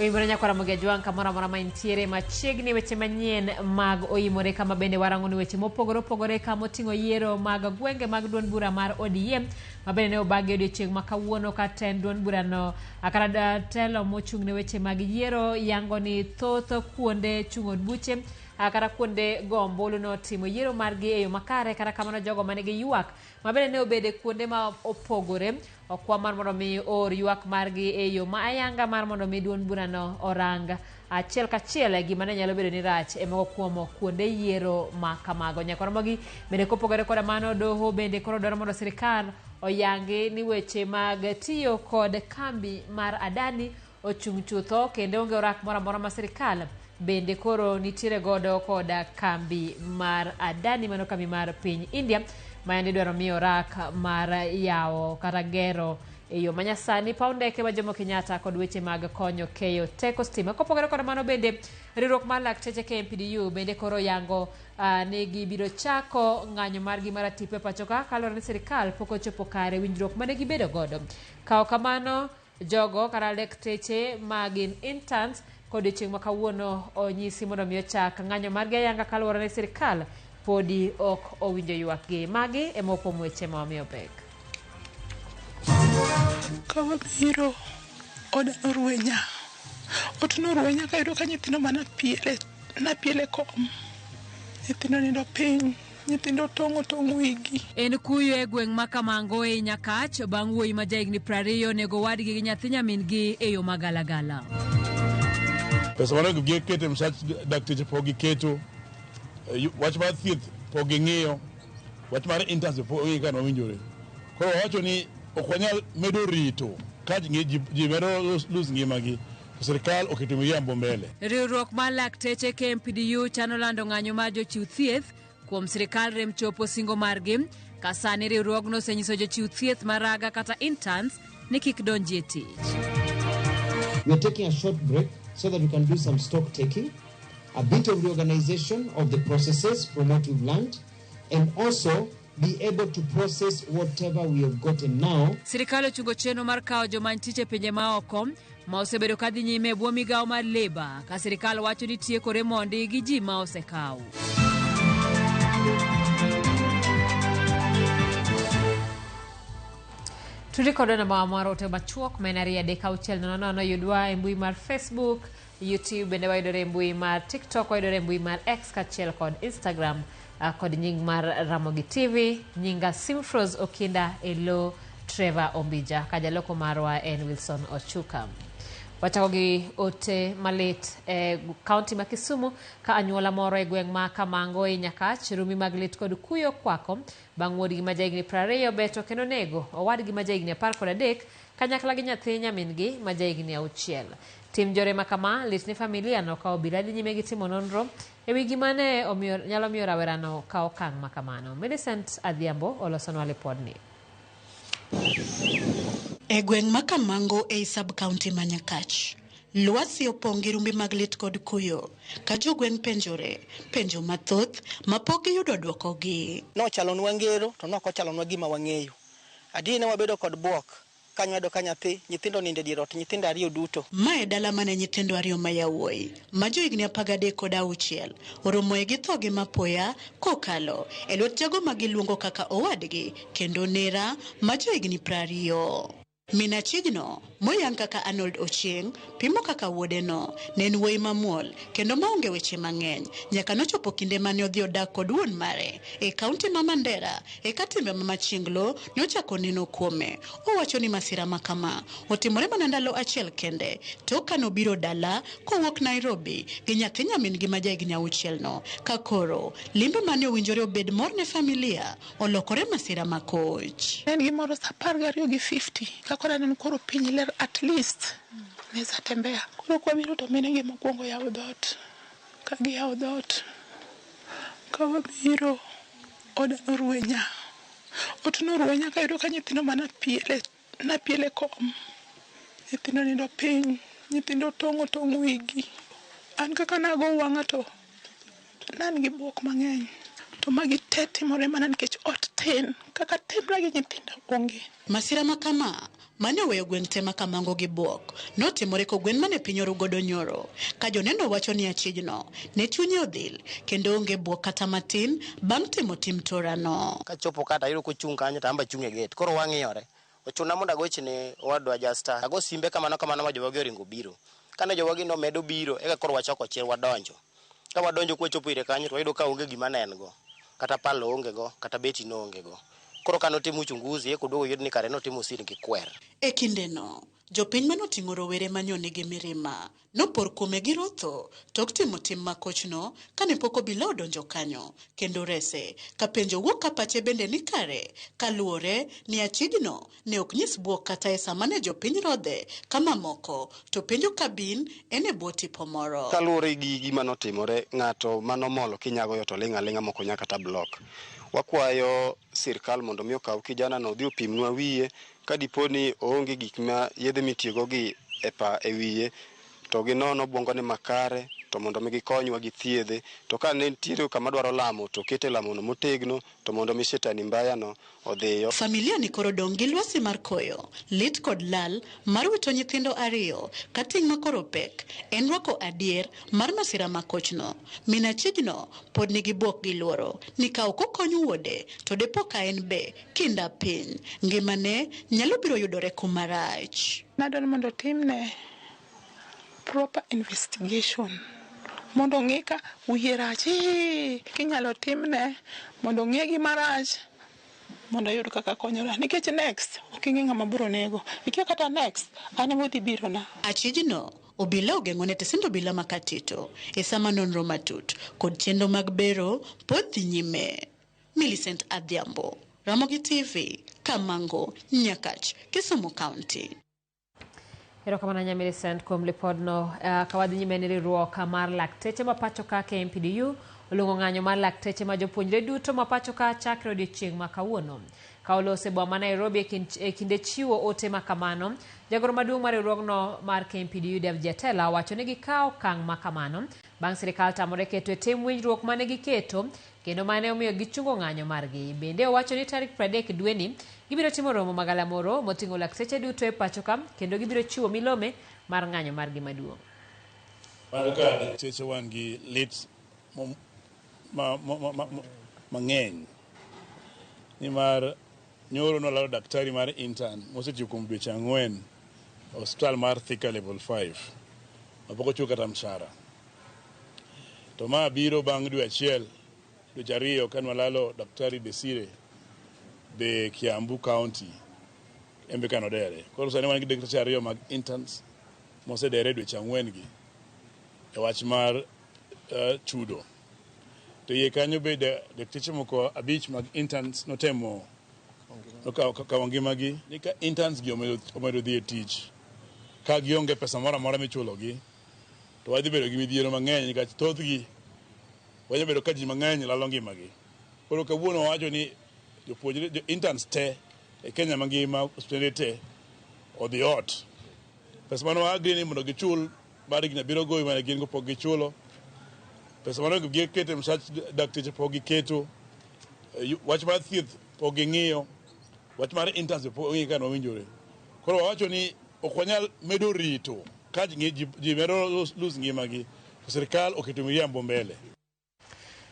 Oimore nyakwara Ramogi Ajwang' kamoro amora ma intiere machiegni weche manyien mag Oimore kama bende warango ni weche mopogore opogore kama oting'o yiero mag gwenge mag duond bura mar ODM ma bende ne obagi odiochieng' ma kawuono ka tend duond burano kata telo mochung' ne weche mag yiero yango ni thoth kuonde chung' od buche kata kuonde go ombulu notimo yiero margi e yo makare. Kata kamano jogo mane giywak ma bende ne obedo e kuonde ma opogore okwa mar mondo mi oor ywak margi e yo ma ayanga mar mondo mi duond burano orang achiel kachiel gima ne nyalo bedo ni rach e moko kuom kuonde yiero ma kamago. Nyaka Ramogi bende kopogore koda mano, doho bende koro dwaro mondo sirikal oyangi ni weche mag tiyo kod kambi mar Adani ochung' chutho kendo onge orak moro amora ma sirikal bende koro nitiere godo koda kambi mar Adani, mano kambi mar piny India ma yande idwaro mi orak mar yawo kata gero e yo manyasani paw ndeke ma Jomo Kenyatta kod weche mag konyo keyo teko stima. Kopogore kod mano bende riwruok mar lakteche KMPDU bende koro yango ni gibiro chako ng'anyo margi mar atipo e pacho ka kaluwore ni sirikal pok ochopo kare winjruok mane gibedo godo. Kawo kamano jogo kata lakteche ma gin interns kod odiochieng' ma kawuono onyisi mondo mi ochak ng'anyo margi ayanga kaluwore ni sirikal podi ok owinjo ywakgi. Magi e moko kuom weche ma wamiyo pek. Ka wabiro, oda norwenya. Ot norwenya kayudo ka nyithindo mana piele, napiele kom. Nyithindo nindo piny, nyithindo tong'o tong' wigi. En kuyo e gweng' ma Kamango ei Nyakach bang' wuoyi ma jahigni 20 onego owadgi gi nyathi nyamin-gi e yo magalagala. Pesa mane giketo e msach dakteche pok giketo, wach mar thieth pok ging'iyo, wach mar interns pok ging'iyo kaka nowinjore. Koro wawacho ni ok wanyal medo rito ka ji medo lose ngimagi to sirikal oketo miriambo mbele. Riwruok mar lakteche KMPDU chano lando ng'anyo mar jochiw thieth kuom sirikal rem chopo singo margi ka sani riwruogno osenyiso jochiw thieth maraga kata interns ni kik donji e tich. We are taking a short break so that we can do some stock taking, a bit of reorganization of the processes from what we've learned, and also be able to process whatever we have gotten now. Sirikal ochungo chenro mar kawo jomany tich e pinje maoko ma osebedo ka dhi nyime e bwo migawo mar Labour ka sirikal wacho ni tiekore mondi gi ji ma osekaw. Tudi kodwa namba mar ote machuok ma en 23600 yudwa e mbui mar Facebook, YouTube bende wayudore e mbui mar TikTok, wayudore e mbui mar X kaachiel kod Instagram kod nying mar Ramogi TV. Nyinga Simfros Okinda e lo Trevor Ombija ka jaloko marwa en Wilson Ochuka. Wachako gi ote malit e kaunti ma Kisumu ka anyuola moro e gweng' ma Kamango e Nyakach rumi mag lit kod kuyo kwako bang' wuodgi ma jahigni 20 beto kendo nego owadgi ma jahigni 13 kanyakla gi nyathi nyamin-gi ma jahigni 6. Tim jore ma kama lit ne familia no ka obila dhi nyime gi timo nonro e wi gima ne omiyo nyalo miyo rawerano kawo okang' ma kamano. Millicent Adhiambo olosonwa lipodni. E gweng' ma Kamango ei sub-county ma Nyakach, lwasi opong' gi rumbi mag lit kod kuyo ka jogweng' penjore penjo mathoth ma pok giyudo dwokogi. Nochalonwa ngero to nokochalonwa gima wang'eyo. Adier ne wabedo kod bwok ka nywado ka nyathi, nyithindo nindo e dier ot, nyithindo ariyo duto. Ma e dala mane nyithindo ariyo ma yawuoyi ma johigni 13 kod 6 oromoe gi thogi mapoya kokalo e lwet jago ma giluongo kaka owadgi kendo nera ma johigni 20. Min achijno moyang kaka Arnold Ochieng pimo kaka wuodeno ne en wuoyi mamuol kendo maonge weche mang'eny nyaka nochopo kinde mane odhi odak kod wuon mare e kaunti ma Mandera eka timbe ma machinglo nochako neno kuome. Owacho ni masira ma kama otimore mana ndalo achiel kende tok kanobiro dala kowuok Nairobi gi nyathi nyamin-gi ma jahigni 6 no ka koro limbe mane owinjore obed mor ne familia olokore masira makoch. En gimoro saa 12 gi 50 ka koro aneno koro piny ler at least neza tembea. Koro kwabiro to mine gi mokwongo yawo dhoot. Ka giyawo dhoot ka wabiro oda norwenya. Ot norwenya kayudo ka nyithindo mana piele, napiele kom. Nyithindo nindo piny, nyithindo tong'o tong' wigi. An kaka nago wang'a to ne an gi buok mang'eny. To magi te timore mana nikech ot tin, kaka timra gi nyithinda onge. Masira ma kama mane oweyo gweng' te ma Kamango gi buok notimore kogwen mane piny oru godo nyoro ka joneno wacho ni achijno ne chunye odhil kendo onge buok kata matin bang' timo tim torano. Kachopo kata ayudo kochung' kanyo to an be achung' e gate. Koro wang'iyore. Ochuna mondo agochne owadwa Jasta. Ago simbe kamano kamano ma jowagi oringo biro. Kane jowagi nomedo biro eka koro wachoko chir wadonjo. Ka wadonjo kwachopo ire kanyo to wayudo ka onge gima ne en go. Kata pala oonge go, kata beti noonge go. Koro ka notimo uchunguzi eka oduogo oyud ni kare notimo sin gi kwer. E kindeno, jopiny manoting'o rowere manyo nigi mirima nopor kuome gi rotho tok timo tim makochno kane pok obila odonjo kanyo kendo rese ka penjo wuok ka pache bende ni kare kaluwore ni achijno ne ok nyis buok kata e sama ne jopiny rodhe ka mamoko to penjo ka bin en e bwo tipo moro. Kaluwore gi gima notimore, ng'ato manomolo kinyagoyo to ling' aling'a mok onya kata block. Wakwayo sirkal mondo mi okaw kijana no odhi opimnwa wiye ka dipo ni oonge gik ma yedhe mitiyogo gi e pa e wiye to ginono obwongone makare to mondo mi gikonywa gi thiedhe to ka ne nitiere kama dwaro lamo to kete lamono motegno to mondo mi shetani mbaya no odhiyo. Familia ni koro dong' gi lwasi mar koyo, lit kod lal mar wito nyithindo ariyo ka ting' ma koro pek en rwako adier mar masira ma kochno. Min achijno pod nigi buok gi luoro ni ka ok okony wuode to depo ka en be kinda piny ngimane nyalo biro yudore kuma rach. Nadwaro mondo otimne proper investigation mondo ong'e ka wiye rach, kinyalo timne mondo ong'e gima rach mondo ayud kaka konyora nikech next ok ing'e ng'ama biro nego ikia kata next an ema odhi birona. Achijno obila ogeng'one tesend obila ma Katito e sama nonro matut kod chenro mag bero pod dhi nyime. Millicent Adhiambo, Ramogi TV, Kamango, Nyakach, Kisumu County. Erokamano nya Millicent kuom lipodno. Ka wadhi nyime ni riwruok mar lakteche ma pacho ka KMPDU oluongo ng'anyo mar lakteche ma jopuonjre duto ma pacho ka chakre odiochieng' ma kawuono. Ka olose boma ma Nairobi e kinde chiwo ote ma kamano, jagoro maduong' mar riwruogno mar KMPDU David Jatela owacho ni gikawo okang' ma kamano bang' sirikal tamore keto e tim winjruok mane giketo kendo mane omiyo gichungo ng'anyo margi. Bende owacho ni tarik 30 dweni gibiro timo romo magalamoro moting'o lakteche duto e pacho ka kendo gibiro chiwo milome mar ng'anyo margi maduong'. Wan kaka lakteche wan gi lit mang'eny nimar nyoro nolalo daktari mar intern mosetiyo kuom dweche 4 osiptal mar Thika level 5 mapok ochul kata mshahara. To ma biro bang' dwe achiel dweche 2 kane walalo daktari Desire be Kiambu County embe kanodere. Koro sani wan gi dakteche 2 mag interns mosedere dweche 4 gi e wach mar chudo. To iye kanyo be dakteche moko 5 mag interns notemo nokawo ngimagi ni ka interns gi omedo dhi e tich ka gionge pesa moro amora michulogi to wadhi bedo gi midhiero mang'eny nikech thothgi wanyalo bedo ka ji mang'eny lalo ngimagi. Koro kawuono wawacho ni jopuonjre jo interns te e Kenya mangima osiptende te odhi ot. Pesa mane wa agree ni mondo gichul mar higni 7 gowi mane gin go pok gichulo. Pesa mane giketo e msach dakteche pok giketo. Wach mar thieth pok ging'iyo. Wach mar interns pok ong'i kaka nowinjore. Koro wawacho ni ok wanyal medo rito ka ji medo lose ngimagi to sirikal oketo miriambo mbele.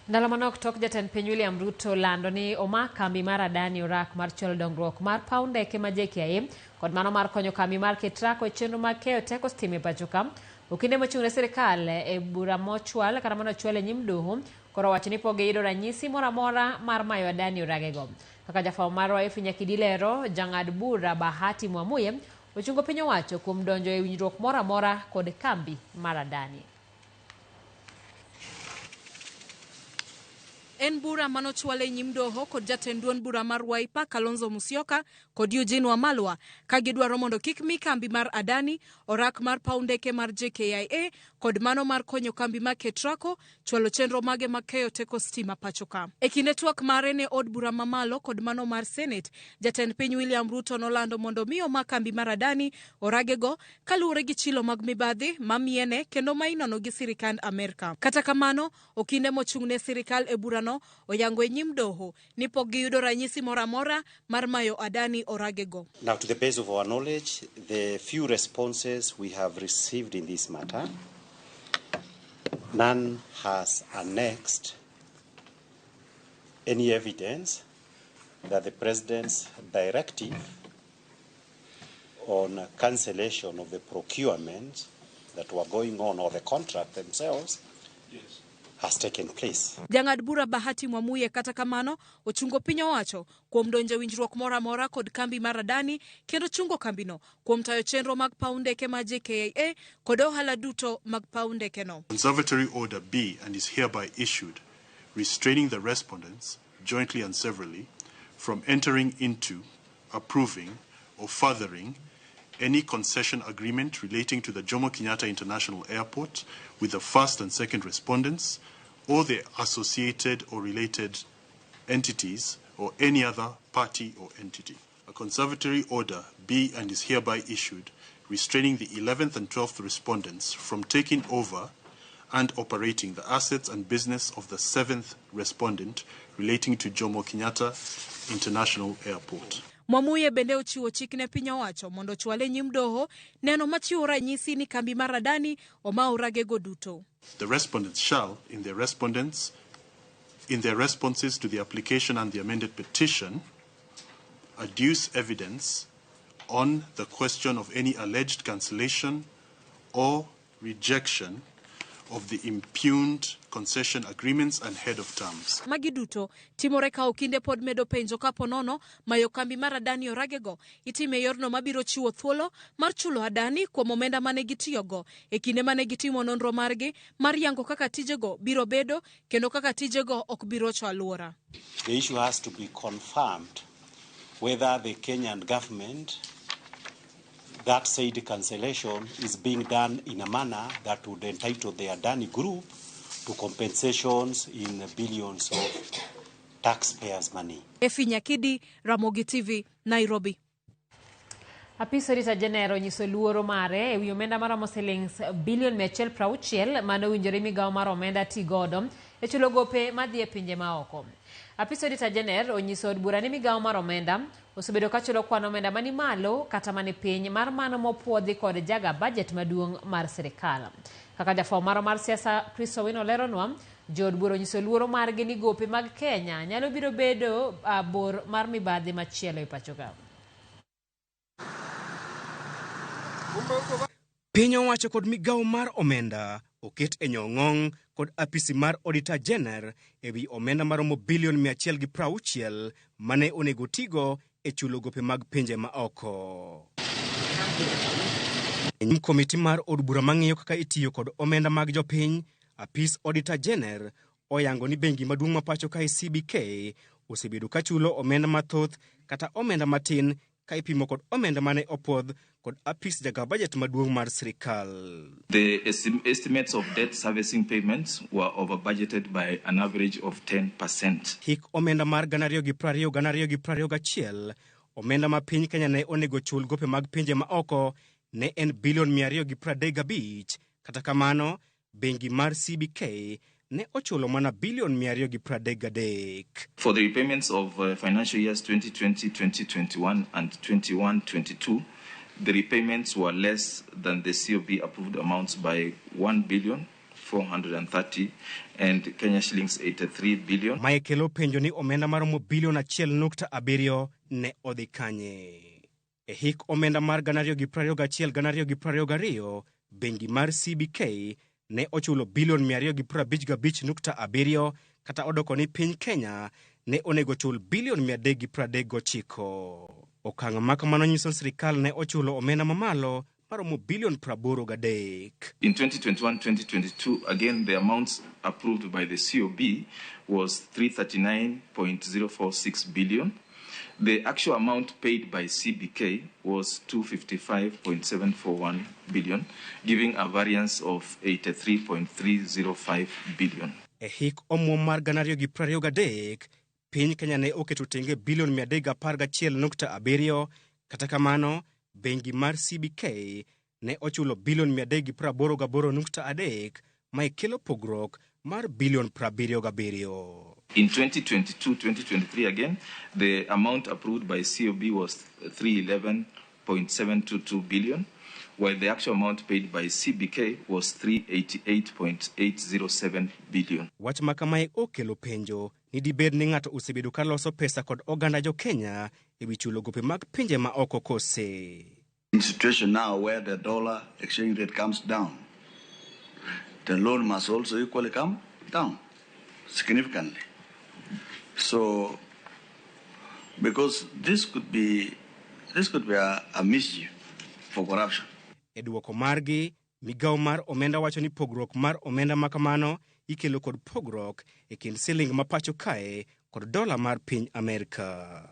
Ndalo manok tok jatend piny William Ruto lando ni omak kambi mar Adani Orak mar chwalo dongruok mar paw ndeke ma JKIA kod mano mar konyo kambi mar Ketraco e chenro mag keyo teko stima e pacho ka. Okinde mochung' ne sirikal e bura mochwal kata manochwal e nyim doho koro owacho ni pok giyudo ranyisi moro amora mar mayo Adani oragego. Kaka jafwambo marwa Efi Nyakidi lero, jang'ad bura Bahati Mwamuye ochungo piny owacho kuom donjo e winjruok moro amora kod kambi mar Adani. En bura manochwal e nyim doho kod jatend duond bura mar Wiper Kalonzo Musyoka kod Eugene Wamalwa ka gidwaro mondo kik mi kambi mar Adani orak mar paw ndeke mar JKIA kod mano mar konyo kambi mar Ketraco chwalo chenro mage mag keyo teko stima pacho ka. E kinde twak mare ne od bura mamalo kod mano mar Senate, jatend piny William Ruto nolando mondo mi omak kambi mar Adani oragego kaluwore gi chilo mag mibadhi mamiene kendo ma inono gi sirikand Amerka. Kata kamano, okinde mochung' ne sirikal e burano oyango e nyim doho ni pok giyudo ranyisi moro amora mar mayo Adani oragego. Now, to the best of our knowledge, the few responses we have received in this matter, none has annexed any evidence that the President's directive on cancellation of the procurement that were going on, or the contract themselves, yes, has taken place. Jang'ad bura Bahati Mwamuye kata kamano ochungo piny owacho kuom donjo e winjruok moro amora kod kambi mar Adani kendo chungo kambino kuom tayo chenro mag paw ndeke mar JKIA kod ohala duto mag paw ndekeno. Conservatory Order B and is hereby issued, restraining the respondents, jointly and severally, from entering into, approving, or furthering any concession agreement relating to the Jomo Kenyatta International Airport with the first and second respondents or the associated or related entities or any other party or entity. A conservatory order be and is hereby issued restraining the 11th and 12th respondents from taking over and operating the assets and business of the 7th respondent relating to Jomo Kenyatta International Airport. Mwamuye bende ochiwo chik ne piny owacho mondo ochwal e nyim doho neno machiwo ranyisi ni kambi mar Adani omawo ragego duto. The respondents shall, in their responses to the application and the amended petition, adduce evidence on the question of any alleged cancellation or rejection of the impugned concession agreements and head of terms. Magi duto timore ka okinde pod medo penjo kapo nono mayo kambi mar Adani oragego itime yorno mabiro chiwo thuolo mar chulo Adani kuom omenda mane gitiyogo e kinde mane gitimo nonro margi mar yango kaka tijego biro bedo kendo kaka tijego ok bi rocho alwora. The issue has to be confirmed whether the Kenyan government that said cancellation is being done in a manner that would entitle the Adani Group to compensations in billions of taxpayers' money. Efi Nyakidi, Ramogi TV, Nairobi. Apis Auditor General onyiso luoro mare ewi omenda maromo silings bilion 160 mane owinjore migawo mar omenda ti godo e chulo gope madhi e pinje maoko. Apis Auditor General onyiso od bura ni migawo mar omenda osebedo ka chulo kwan omenda mani malo kata mani piny mar mano mopuodhi kod jaga budget maduong' mar sirikal. Kaka jafwambo marwa mar siasa Chris Owino oleronwa, jood bura onyiso luoro margi ni gope mag Kenya nyalo biro bedo bor mar mibadhi machielo e pacho ka. Piny owacho kod migawo mar omenda oket e nyong'ong' kod apisi mar Auditor General ewi omenda maromo bilion 160 mane onego tigo e chulo gope mag pinje ma oko. E nyim komiti mar od bura mang'iyo kaka itiyo kod omenda mag jopiny, apis Auditor General oyango ni bengi maduong' ma pacho kae CBK osebedo ka chulo omenda mathoth kata omenda matin ka ipimo kod omenda mane opuodh kod apis jaga budget maduong' mar sirikal. The estimates of debt servicing payments were over budgeted by an average of 10%. Hik omenda mar 2020-2021, omenda ma piny Kenya ne onego chul gope mag pinje ma oko ne en bilion 235. Kata kamano, bengi mar CBK ne ochulo mana bilion 233. For the repayments of financial years 2020, 2021 and 21-22, the repayments were less than the COB approved amounts by 1,430,000,000 and Kenya shillings 83 billion. Mae kelo penjo ni omenda maromo bilion 1.7 ne odhi kanye. E hik omenda mar 2021-2022, bengi mar CBK ne ochulo bilion 255.7 kata odoko ni piny Kenya ne onego chul bilion 339. Okang' ma kamano nyiso sirikal ne ochulo omenda mamalo maromo bilion 83. In 2021-2022, again, the amounts approved by the COB was 339.046 billion. The actual amount paid by CBK was 255.741 billion, giving a variance of 83.305 billion. E hik omuom mar 2023, piny Kenya ne oketo tenge bilion 311.7, kata kamano bengi mar CBK ne ochulo bilion 388.3 ma ikelo pogruok mar bilion 77. In 2022-2023 again, the amount approved by COB was 311.722 billion, while the actual amount paid by CBK was 388.807 billion. Wach ma kamae okelo penjo ni dibed ni ng'ato osebedo ka loso pesa kod oganda jo Kenya e wi chulo gope mag pinje ma oko kose. In situation now where the dollar exchange rate comes down, the loan must also equally come down significantly. So, because this could be a mischief for corruption. E duoko margi, migawo mar omenda wacho ni pogruok mar omenda ma kamano ikelo kod pogruok e kind siling ma pacho kae kod dola mar piny Amerka.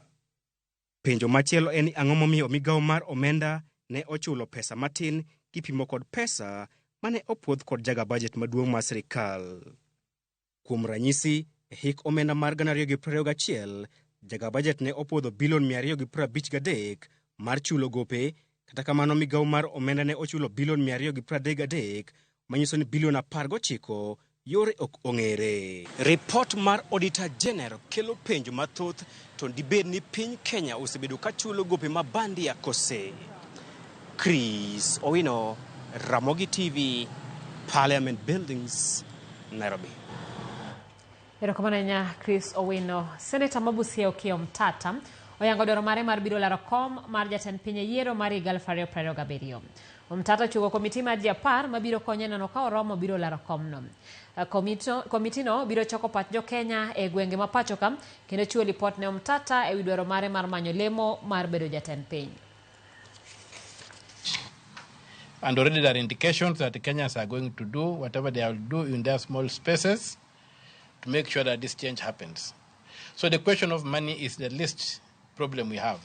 Penjo machielo en ni ang'o momiyo migawo mar omenda ne ochulo pesa matin kipimo kod pesa mane opuodh kod jaga bajet maduong' mar sirikal. Kuom ranyisi, e hik omenda mar 2021, jaga bajet ne opuodho bilion 253 mar chulo gope, kata kamano migawo mar omenda ne ochulo bilion 233, manyiso ni bilion 19 yore ok ong'ere. Ripot mar Auditor General kelo penjo mathoth to dibed ni piny Kenya osebedo ka chulo gope ma bandia kose. Chris Owino, Ramogi TV, Parliament Buildings, Nairobi. Erokamano ahinya Chris Owino. Seneta ma Busia Okiya Omtata oyango dwaro mare mar biro laro kom mar jatend piny e yiero mar higa 2027. Omtata ochuogo komiti mar ji 10 mabiro konye neno ka oromo biro laro komno. Komitino biro choko pach jo Kenya e gwenge ma pacho ka kendo chiwo lipot ne Omtata ewi dwaro mare mar manyo lemo mar bedo jatend piny. And already there are indications that the Kenyans are going to do whatever they will do in their small spaces to make sure that this change happens. So the question of money is the least problem we have.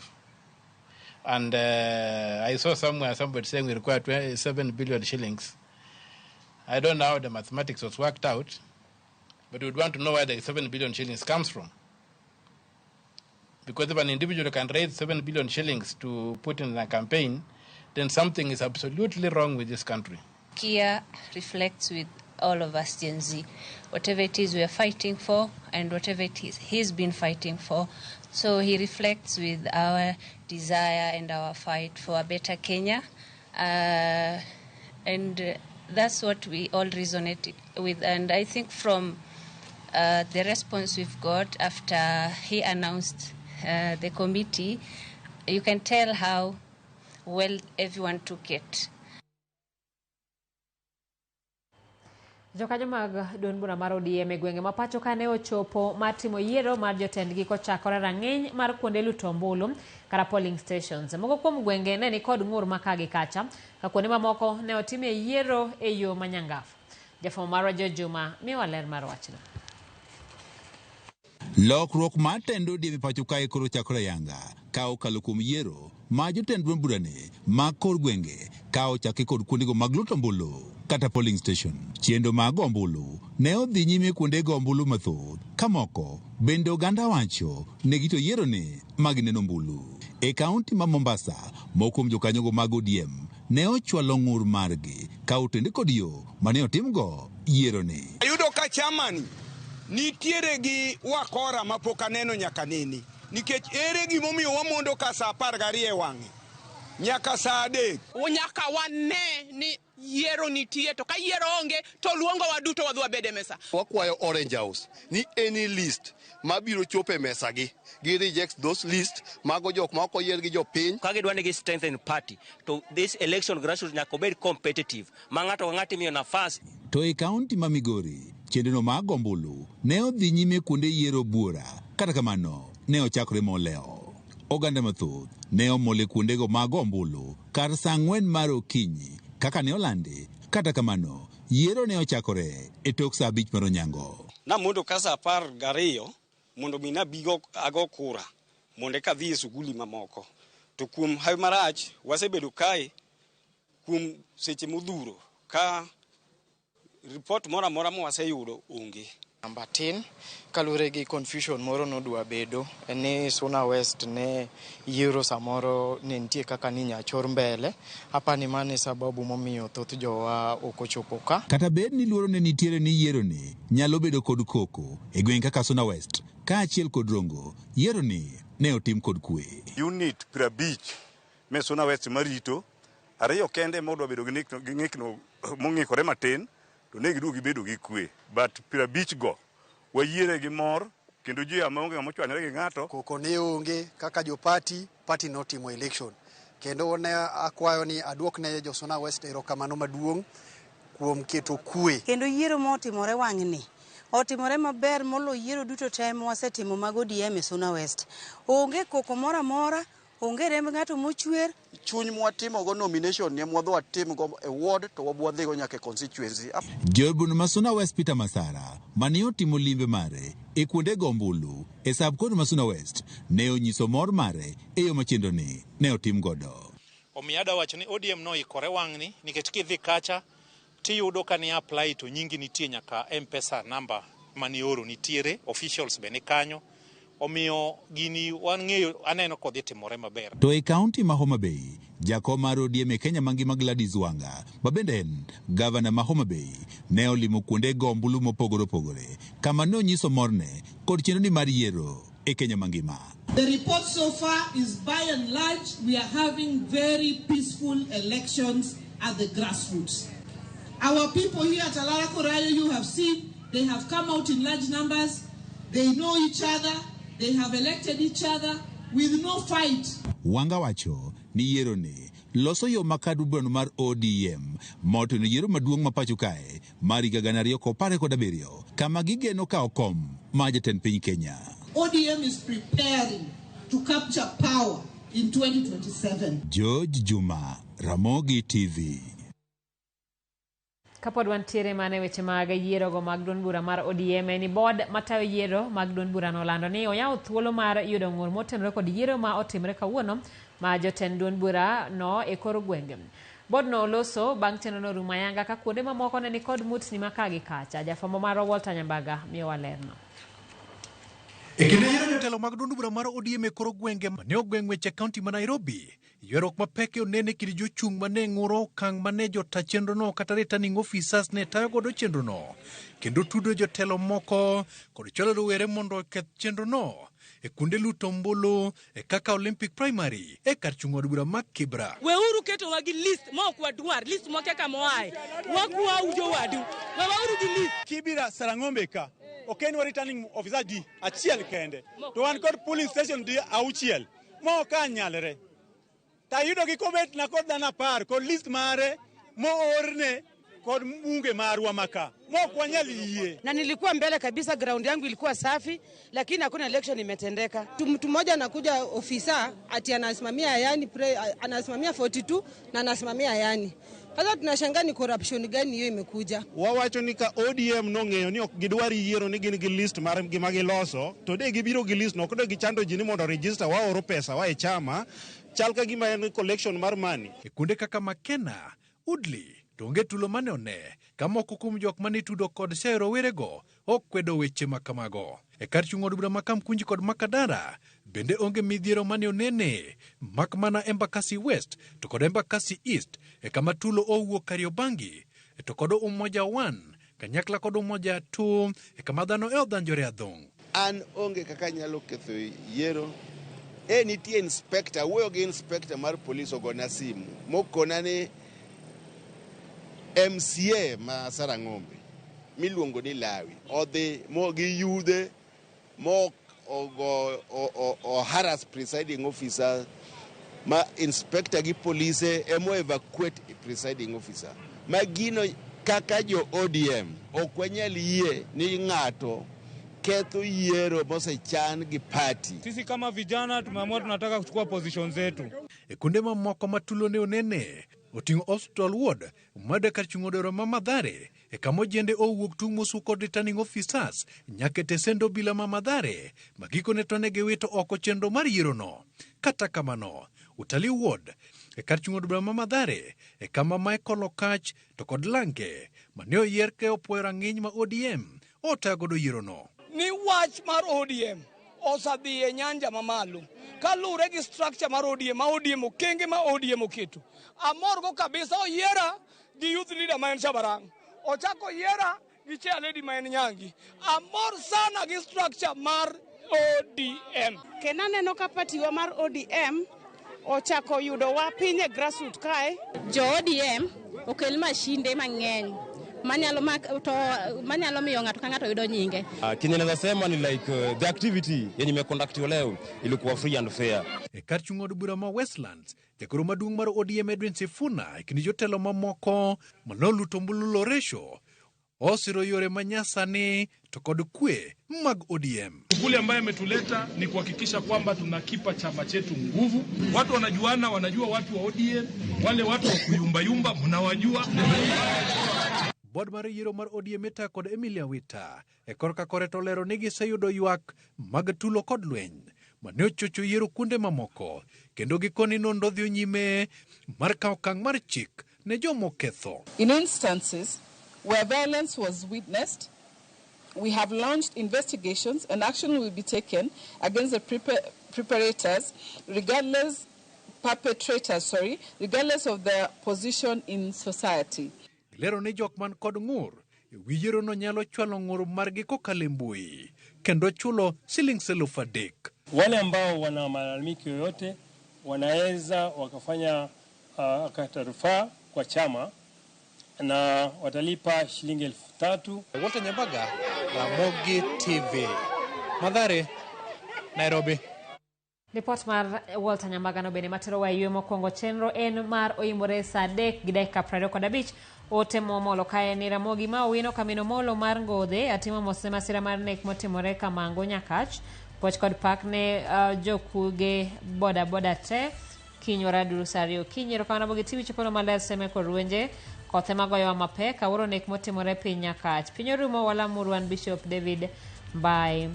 And I saw somewhere somebody saying we require 27 billion shillings. I don't know how the mathematics was worked out, but we'd want to know where the 7 billion shillings comes from. Because if an individual can raise 7 billion shillings to put in a campaign, then something is absolutely wrong with this country. Kia reflects with all of us Gen Z. Whatever it is we are fighting for and whatever it is he's been fighting for. So he reflects with our desire and our fight for a better Kenya. And that's what we all resonate with. And I think from the response we've got after he announced the committee, you can tell how well everyone took it. Jokanyo mag duond bura mar ODM e gwenge ma pacho ka ne ochopo mar timo yiero mar jotendgi kochakore rang'iny mar kuonde luto ombulu kata polling stations. Moko kuom gwenge ne nikod ng'ur ma ka gi kacha, ka kuonde mamoko ne otimie yiero e yo manyangafu. Jafwambo marwa George Juma miyowa ler mar wachno. Lokruok mar tend ODM e pacho kae koro chakore yanga ka okalo kuom yiero ma jotend duond burani mag kor gwenge ka ochaki kod kuondego mag luto ombulu kata polling station. Chenro mag ombulu ne odhi nyime kuonde go ombulu mathoth ka moko bende oganda wacho ne gito yiero ni magineno ombulu. E kaunti ma Mombasa, moko kuom jokanyogo mag ODM ne ochwalo ng'ur margi ka otende kod yo mane otimgo yiero ni. Ayudo ka chamani nitiere gi wakora mapok aneno nyaka nene, nikech ere gimomiyo wamondo ka saa 12 e wang'e nyaka saa 3. Nyaka wane ni yiero nitie, to ka yiero onge to luongo waduto wadhi wabed e mesa. Wakwayo Orange House ni any list mabiro chopo e mesa gi reject those list mago jok ma ok oyier gi jopiny. Ka gidwa ni gi strengthen party to this election grassroots nyaka obed competitive ma ng'ato ka ng'ato imiyo nafas. To e kaunti ma Migori, chenro mag ombulu ne odhi nyime kuonde yiero buora, kata kamano ne ochakore molewo. Oganda mathoth ne omol e kuondego mag ombulu kar saa 4 mar okinyi kaka ne olandi. Kata kamano, yiero ne ochakore e tok saa 5 mar onyango. Namondo ka saa 12 mondo mi nabi ago kura mondo eka adhi e suguli mamoko. To kuom hawi marach wasebedo kae kuom seche modhuro ka ripot moro amora mwaseyudo onge. Namba tin kaluwore gi confusion moro nodwa bedo ni Suna West ne yiero samoro ne nitie kaka ni nyachor mbele apani mano e sababu momiyo thoth jowa ok ochopo ka. Kata bed ni luoro ne nitiere ni yiero ni nyalo bedo kod koko e gweng' kaka Suna West kaachiel kod Rongo, yiero ni ne otim kod kwe. Unit 50 me Suna West marito, 2 kende modwa bedo gi ng'ikno mong'ikore matin, to ne giduogo gibedo gi kwe. But 50 go wayiere gi mor kendo ji maonge ng'ama ochwanyore gi ng'ato. Koko ne onge kaka jo party notimo election. Kendo ne akwayo ni aduok ne jo Suna West erokamano maduong' kuom keto kwe. Kendo yiero motimore wang'ni otimore maber molo yiero duto te mwasetimo mag ODM e Suna West. Onge koko moro amora, onge remb ng'ato mochwer. Chuny mwatimogo nomination ne mwadhi watimgo e ward to wabwadhigo nyaka e constituency. Jaod ma Suna West Peter Masara mane otimo limbe mare e kuonde go ombulu e sub-county ma Suna West ne onyiso mor mare e yo ma chenro ni ne otim godo. Omiyo adwa wacho ni ODM noikore wang'ni nikech kidhi kacha tiyudo ka ni apply to nyingi nitie nyaka M-Pesa number manioro nitiere, officials be ni kanyo. Omiyo gini wang'eyo aneno kodhi timore maber. To e kaunti ma Homa Bay, jakom mar ODM e Kenya mangima Gladys Wanga, ma bende en gavana ma Homa Bay, ne olimo kuonde go ombulu mopogore opogore kama ne onyiso morne kod chenro ni mar yiero e Kenya mangima. The report so far is by and large we are having very peaceful elections at the grassroots. Our people here at Alara Korayo, you have seen, they have come out in large numbers, they know each other, they have elected each other with no fight. Wanga wacho ni yiero ni loso yo ma kad burano mar ODM moteno yiero maduong' ma pacho kae mar higa 2017 kama gigeno kawo kom mar jatend piny Kenya. ODM is preparing to capture power in 2027. George Juma, Ramogi TV. Kapod wantiere mana e weche mag yierogo mag duond bura mar ODM, ni board matayo yiero mag duond bura nolando ni oyawo thuolo mar yudo ng'ur motenore kod yiero ma otimre kawuono ma jotend duond bura no e kor gwenge. Board no oloso bang' chenro no rumo ayanga ka kuonde mamoko ne nikod mutni ma ka gi kacha. Jafwambo marwa Walter Nyambaga miyowa lerno. E kinde yiero jotelo mag duond bura mar ODM e kor gwenge mane ogweng' weche kaunti ma Nairobi, ywaruok mapek onene kind jochung' mane ng'uro okang' mane jota chenrono kata returning officers ne tayo godo chenrono, kendo tudo jotelo moko kod chwalo rowere mondo oketh chenrono e kuonde luto ombulu e kaka Olympic Primary e kar chung' od bura ma Kibra. Weuru ketowa gi list ma ok wadwar, list mwakia kama oaye. Wakwau jowadu, wewauru gi list. Kibira Sarang'ombe ka, ok en returning officer di achiel kende, to wan kod polling station di 6 ma ok anyalre. Tayudo gi kobet na kod dhano 10 kod list mare moorne kod mbunge marwa maka mok wanyal yie. Na nilikuwa mbele kabisa, ground yangu ilikuwa safi, lakini hakuna election imetendeka. Mtu mmoja anakuja ofisa ati anasimamia yani anasimamia 42 na anasimamia yani. Sasa tunashangaa ni corruption gani hiyo imekuja. Wawacho ni ka ODM nong'eyo ni ok gidwar yiero ni gin gi list mar gima giloso, to de gibiro gi list no ok de gichando ji ni mondo register waoro pesa wa e chama, chal ka gima en collection mar money. E kuonde kaka Makena, Woodley, to onge tulo mane one ka moko kuom jok mane tudo kod siayo rowerego ok kwedo weche ma kamago. E kar chung' od bura ma Kamkunji kod Makadara bende onge midhiero mane onene mak mana Embakasi West to kod Embakasi East e kama tulo owuok Kariobangi to kod Umoja 1 kanyakla kod Umoja 2 e kama dhano e odhanjore adhong'. An onge kaka anyalo ketho yiero. E nitie inspector, wuoyo gi inspector mar police ogona simu mokona ni MCA ma Sarang'ombe miluongo ni Lawi odhi mo gi yudhe mo ogo o harass presiding officer ma inspector gi police emo evacuate presiding officer. Ma gino kaka jo ODM ok wanyal yie ni ng'ato Giketho yiero mosechan gi party. Sisi kama vijana tumeamua tunataka kuchukua position zetu. E kuonde mamoko ma tulo ne onene oting'o Hospital Ward made kar chung' od bura ma Mathare e kama ojende owuok tung' mosu kod returning officers nyaka e tesend obila ma Mathare ma gikone to ne giwito oko chenro mar yierono. Kata kamano, Utalii Ward e kar chung' od bura ma Mathare e kama Michael Okach to kod Lange mane oyier ke opuoyo rang'iny ma ODM otayo godo yierono. Ni wach mar ODM osedhi e nyanja mamalo kaluwore gi structure mar ODM ma ODM okenge ma ODM oketo. Amorgo kabisa oyiera gi youth leader ma en Shabarang. Ochako oyiera gi chair lady ma en Nyangi. Amor sana gi structure mar ODM. Kendo aneno ka party wa mar ODM ochako yudowa piny e grassroots kae. Jo ODM okel mashinde mang'eny manyalo mak, to manyalo miyo ng'ato ka ng'ato yudo nyinge. Kenye naweza sema ni like the activity yenye imeconductiwa leo ilikuwa free and fair. E kar chung' od bura ma Westlands, jagoro maduong' mar ODM Edwin Sifuna e kind jotelo mamoko manoluto ombulu Loresho osiro yore manyasani to kod kwe mag ODM. Shughuli ambayo imetuleta ni kuhakikisha kwamba tunakipa chama chetu nguvu. Watu wanajuana, wanajua watu wa ODM, wale watu wa kuyumbayumba mnawajua. Bod mar yiero mar ODM itayo kod Emilia Wita e korka kore to lero ni giseyudo ywak mag tulo kod lweny mane ochocho yiero kuonde mamoko kendo gikoni nonro dhi nyime mar kawo okang' mar chik ne jomoketho. In instances where violence was witnessed, we have launched investigations and action will be taken against the preparators, regardless perpetrators, sorry, regardless of their position in society. Gilero ni jok man kod ng'ur e wi yierono nyalo chwalo ng'ur margi kokalo e mbui kendo chulo siling 3,000. Wale ambao wana malalamiko yoyote wanaweza wakafanya kata rufaa kwa chama na watalipa shilingi 3,000. Walter Nyambaga, Ramogi TV, Mathare, Nairobi. Ripot mar Walter Nyambaga no bende materowa e ywe mokwongo. Chenro en mar oimore saa 3:25. Ote momolo kae ni Ramogi ma Owino Kamino Molo mar Ngodhe atimo mos ne masira mar nek motimore Kamango Nyakach. Puoch kod pak ne jokuge boda boda te. Kiny waraduru saa 2 okinyi. Erokamano Ramogi TV chopono maler seme kod ruenje. Kothe magoyowa mapek. Awuoro nek motimore piny Nyakach. Piny orumo walamuru an Bishop David Mbai.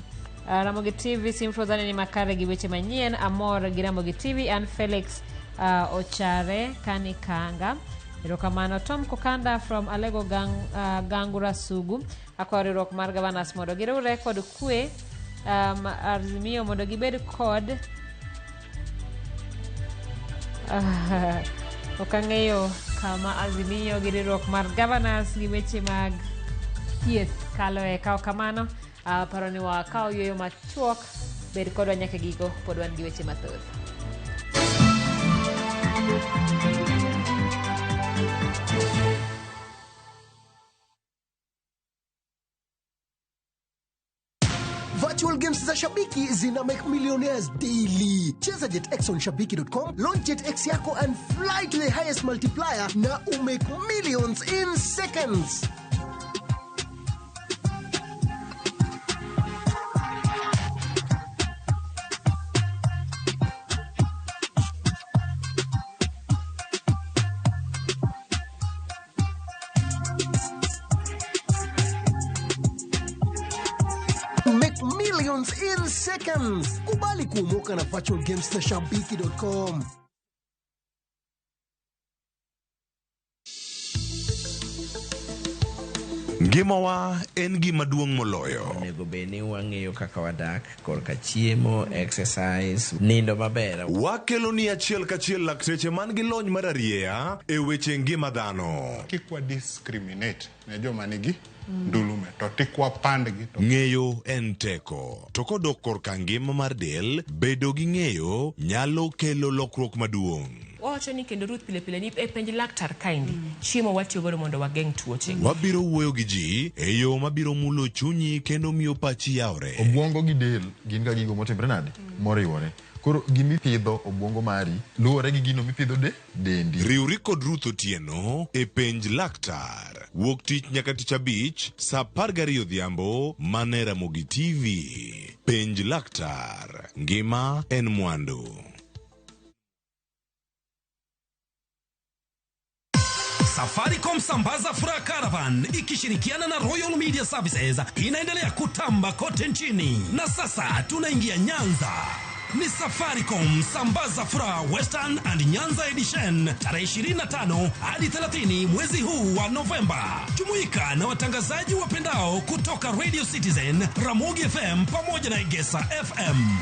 Ramogi TV Simfrozani ni makare gi weche manyien. Amor gi Ramogi TV an Felix Ochare Kanikanga. Erokamano Tom Kokanda from Alego Gangura Sugu. Akwayo riwruok mar governors mondo giriwre kod kwe Azimio mondo gibed kod ok ang'eyo kama Azimio gi riwruok mar governors gi weche mag thieth kaloe. Kawo kamano paro ni wakawo yueyo machuok. Bed kodwa nyaka giko, pod wan gi weche mathoth. Virtual games za Shabiki zina make millionaires daily. Cheza JetX on shabiki.com, launch JetX yako and fly to the highest multiplier na umake millions in seconds. Make millions in seconds. Kubali kuomoka na virtual games na shabiki.com. Ngimawa en gima duong' moloyo. Onego bed ni wang'eyo kaka wadak korka chiemo, exercise, nindo maber. Wakelo ni achiel kachiel lakteche man gi lony mar arieya e weche ngima dhano. Kik wa discriminate ne joma nigi ndulume to tik wapandgi to Ng'eyo en teko. To kodok korka ngima mar del, bedo gi ng'eyo nyalo kelo lokruok maduong'. Wawacho ni kendo Ruth pile pile ni e penj laktar kaendi chiemo watiyo godo mondo wageng' tuoche. Wabiro wuoyo gi ji e yo mabiro mulo chunyi kendo miyo pachi yawre. Obwongo gi del gin ga gigo motimre nade? Moriwore. Koro gimipidho obwongo mari luwore gi gino mipidho de dendi. Riwri kod Ruth Otieno e penj laktar. Wuok tich nyaka tich abich, saa 12 odhiambo, mana e Ramogi TV. Penj laktar. Ngima en mwandu. Safaricom Sambaza Furaha Caravan ikishirikiana na Royal Media Services inaendelea kutamba kote nchini, na sasa tunaingia Nyanza. Ni Safaricom Sambaza Furaha Western and Nyanza Edition tarehe 25 hadi 30 mwezi huu wa Novemba. Jumuika na watangazaji wapendao kutoka Radio Citizen, Ramogi FM pamoja na Egesa FM.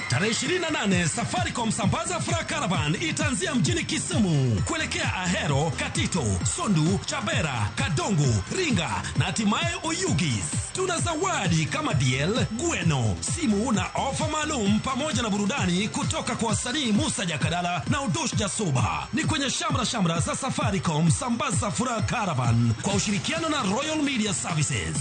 Tarehe 28 Safaricom Sambaza Furaha Caravan itaanzia mjini Kisumu kuelekea Ahero, Katito, Sondu, Chabera, Kadongo, Ringa na hatimaye Oyugis. Tuna zawadi kama DL, Gweno, simu na ofa maalum pamoja na burudani kutoka kwa wasanii Musa Jakadala na Udosh Jasuba. Ni kwenye shamra shamra za Safaricom Sambaza Furaha Caravan kwa ushirikiano na Royal Media Services.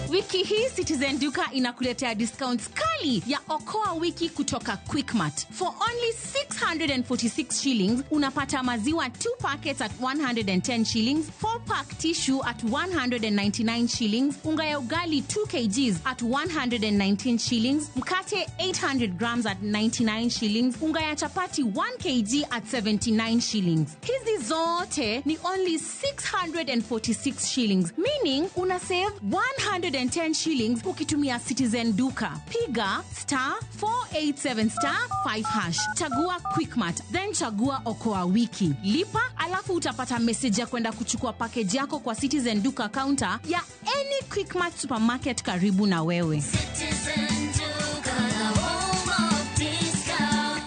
Wiki hii Citizen Duka inakuletea discounts kali ya Okoa Wiki kutoka Quickmart. For only 646 shillings unapata maziwa 2 packets at 110 shillings, 4 pack tissue at 199 shillings, unga ya ugali 2 kgs at 119 shillings, mkate 800 grams at 99 shillings, unga ya chapati 1 kg at 79 shillings. Hizi zote ni only 646 shillings, meaning una save 110 shillings ukitumia Citizen Duka. Piga star 487 star 5 hash, chagua Quickmart, then chagua Okoa Wiki, lipa, alafu utapata message ya kwenda kuchukua package yako kwa Citizen Duka counter ya any Quickmart supermarket karibu na wewe. Citizen Duka, the home of discount.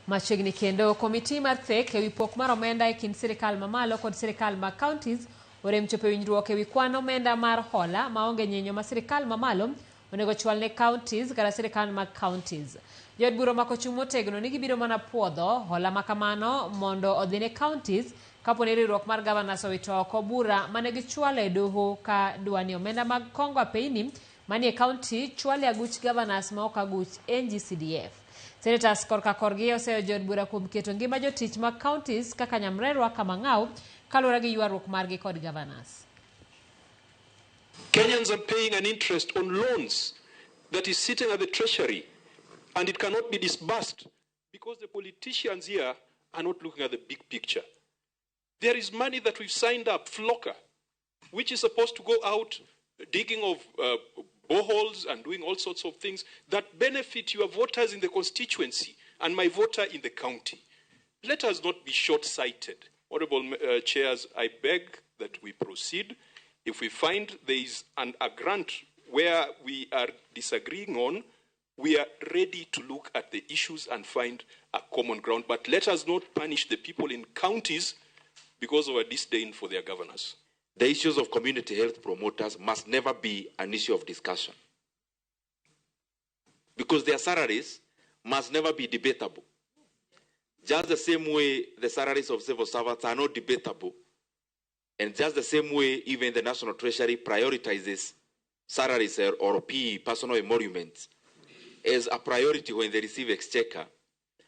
Machiegni kendo komiti mar THEC ewi pok mar omenda e kind sirikal mamalo kod sirikal mag counties orem chopo e winjruok ewi kwan omenda mar hola maonge nyinyo ma sirikal mamalo onego chwal ne counties kata sirikal mag counties. Jood bura omako chung' motegno ni gibiro mana puodho hola makamano mondo odhi ne counties kapo ni riwruok mar governors owito oko bura mane gichwalo e doho ka dwani omenda mag kongo apeyni manie county chwal e aguch governors ma ok aguch NGCDF. Senators korka korgi oseyo jood bura kuom keto ngima jotich mag counties kaka Nyamrerwa Kamang'ao kaluwore gi ywaruok margi kod governors. Kenyans are paying an interest on loans that is sitting at the treasury, and it cannot be disbursed because the politicians here are not looking at the big picture. There is money that we've signed up, FLOCA, which is supposed to go out digging of boreholes and doing all sorts of things that benefit your voters in the constituency and my voter in the county. Let us not be short-sighted. Honorable chairs, I beg that we proceed. If we find there is a grant where we are disagreeing on, we are ready to look at the issues and find a common ground. But let us not punish the people in counties because of a disdain for their governors. The issues of community health promoters must never be an issue of discussion, because their salaries must never be debatable. Just the same way the salaries of civil servants are not debatable, and just the same way even the National Treasury prioritizes salaries or PE, personal emoluments, as a priority when they receive exchequer,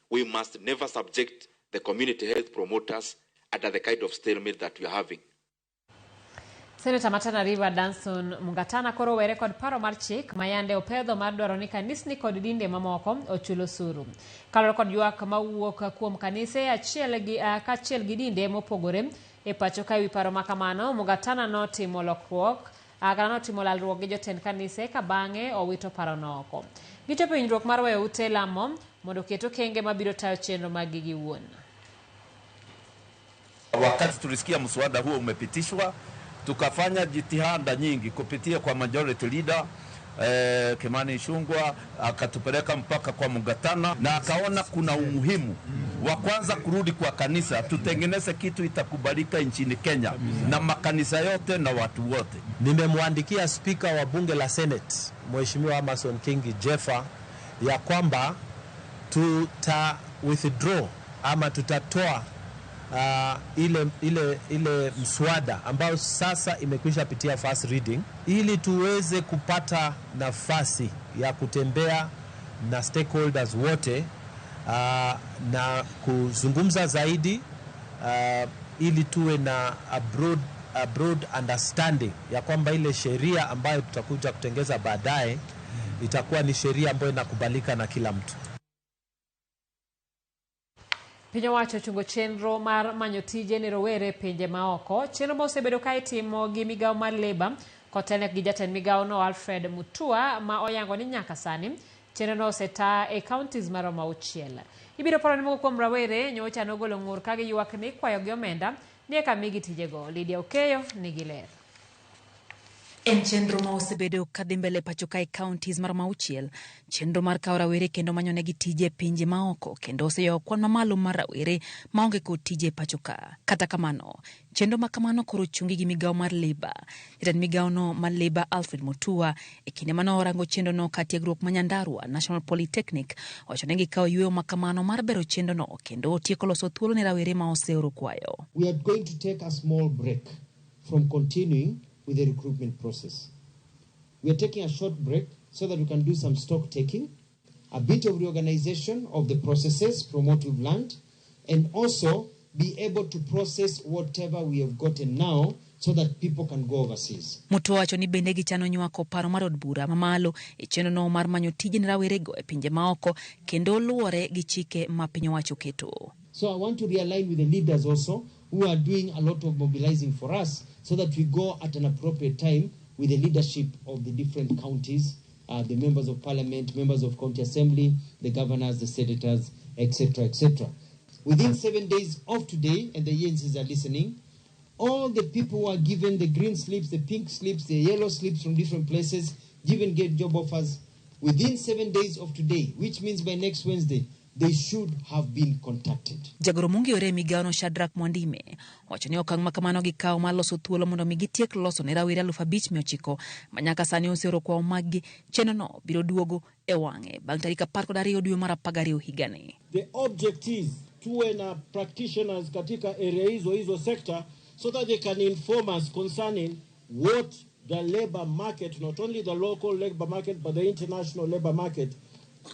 we must never subject the community health promoters under the kind of stalemate that we are having. Senator Matana River Danson Mungatana koro were kod paro mar chik mayande opedho mar dwaro ni kanisni kod dinde mamoko ochul osuru. Kaluwore kod ywak mawuok kuom kanise achiel gi kaachiel gi dinde mopogore e pacho ka ewi paro makamano, Mungatana notimo lokruok kata notimo lalruok gi jotend kanise ka bang'e owito parono oko. Gichopo e winjruok mar weyo ute lamo mondo oket okenge mabiro tayo chenro mag gi giwuon. Wakati tulisikia mswada huo umepitishwa, tukafanya jitihada nyingi kupitia kwa majority leader Kimani Ichung'wah, akatupeleka mpaka kwa Mungatana na akaona kuna umuhimu wa kwanza kurudi kwa kanisa, tutengeneze kitu itakubalika nchini Kenya na makanisa yote na watu wote. Nimemwandikia spika wa bunge la Senate Mheshimiwa Amason Kingi Jeffa ya kwamba tuta withdraw ama tutatoa ile mswada ambayo sasa imekwisha pitia first reading, ili tuweze kupata nafasi ya kutembea na stakeholders wote na kuzungumza zaidi ili tuwe na a broad understanding ya kwamba ile sheria ambayo tutakuja kutengeza baadaye itakuwa ni sheria ambayo inakubalika na kila mtu. Piny owacho ochungo chenro mar manyo tije ne rowere pinje maoko. Chenro ma osebedo ka itimo gi migawo mar Labour kotelne gi jatend migawono Alfred Mutua ma oyango ni nyaka sani chenrono osetaa e counties maromo 6. Ibiro paro ni moko kuom rawere nyocha nogolo ng'ur ka giywak ni ikwayogi omenda ni eka migi tijego. Lydia Okeyo nigi ler. En chenro ma osebedo kadhi mbele pacho kae counties maromo 6, chenro mar kawo rawere kendo manyonegi tije e pinje maoko kendo oseyawo kwan mamalo mar rawere maonge kod tije e pacho ka. Kata kamano, chenro ma kamano koro ochungi gi migawo mar Labour. Jatend migawono mar Labour Alfred Mutua e kinde mane orango chenrono ka tiegruok ma Nyandarua National Polytechnic owacho ni gikawo yweyo ma kamano mar bero chenrono kendo otieko loso thuolo ne rawere ma oseoro kwayo. We are going to take a small break from continuing with the recruitment process. We are taking a short break so that we can do some stock taking, a bit of reorganization of the processes from what we've learned, and also be able to process whatever we have gotten now so that people can go overseas. Mutua wacho ni bende gichano nywako paro mar od bura mamalo e chenrono mar manyo tije ne rawerego e pinje maoko kendo luwore gi chike ma piny owacho oketo. So I want to realign with the leaders also who are doing a lot of mobilizing for us so that we go at an appropriate time with the leadership of the different counties, the members of parliament, members of county assembly, the governors, the senators, etc., etc. Within 7 days of today, and the agencies are listening, all the people who are given the green slips, the pink slips, the yellow slips from different places, given get job offers, within 7 days of today, which means by next Wednesday, they should have been contacted. Jagoro mong'iyore e migawono Shadrack Mwandime wacho ni okang' ma kamano gikawo mar loso thuolo mondo mi gitiek loso ne rawere 5,900 ma nyaka sani oseoro kwayo maggi. Chenrono biro duogo e wang'e bang' tarik 12 dwe mar 12 higani. The object is tuwe na practitioners katika area hizo hizo sector so that they can inform us concerning what the labor market, not only the local labor market but the international labor market